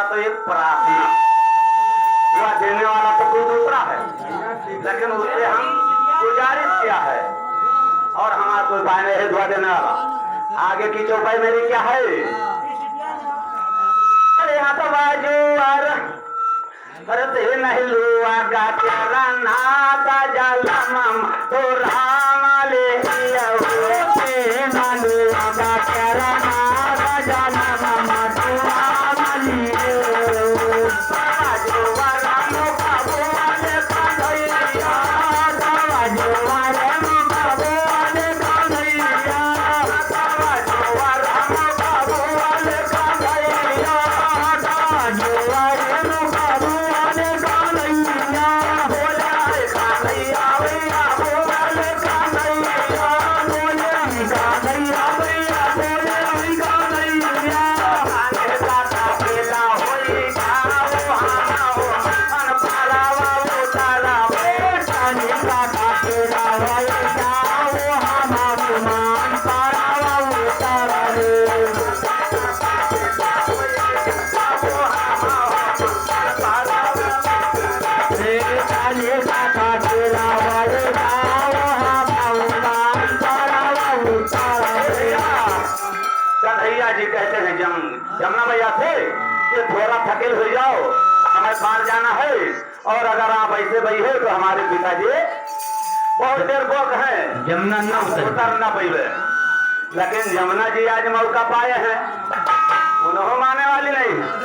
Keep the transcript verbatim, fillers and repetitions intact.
तो एक प्रार्थना, दुआ देने वाला तो कोई दूसरा है, लेकिन उससे हम गुजारिश किया है, और हमारा कोई उपाय नहीं है दुआ देने वाला। आगे की चौपाई मेरी क्या है? अरे हाँ तो बाजू और अरे ते नहीं लुआ गा प्यारा ना ता जाला मामा तो राम ले हिया हो। ते ना लुआ गा प्यारा ना ता जाला मामा तो राम ले हिया हो। बाबा जो राम बाबू वाले का भैया, बाबा जो राम बाबू वाले का भैया, बाबा जो राम बाबू वाले का भैया। कन्हैया जी कहते हैं जम-, जमुना मैया से कि थोड़ा थकिल हो जाओ, हमें पार जाना है, और अगर आप ऐसे बइहे तो हमारे पिताजी बहुत देर बोक हैं, जमुना ना उतर। उतर ना पइबे। लेकिन जमुना जी आज मौका पाए हैं, उन्हों माने वाली नहीं है।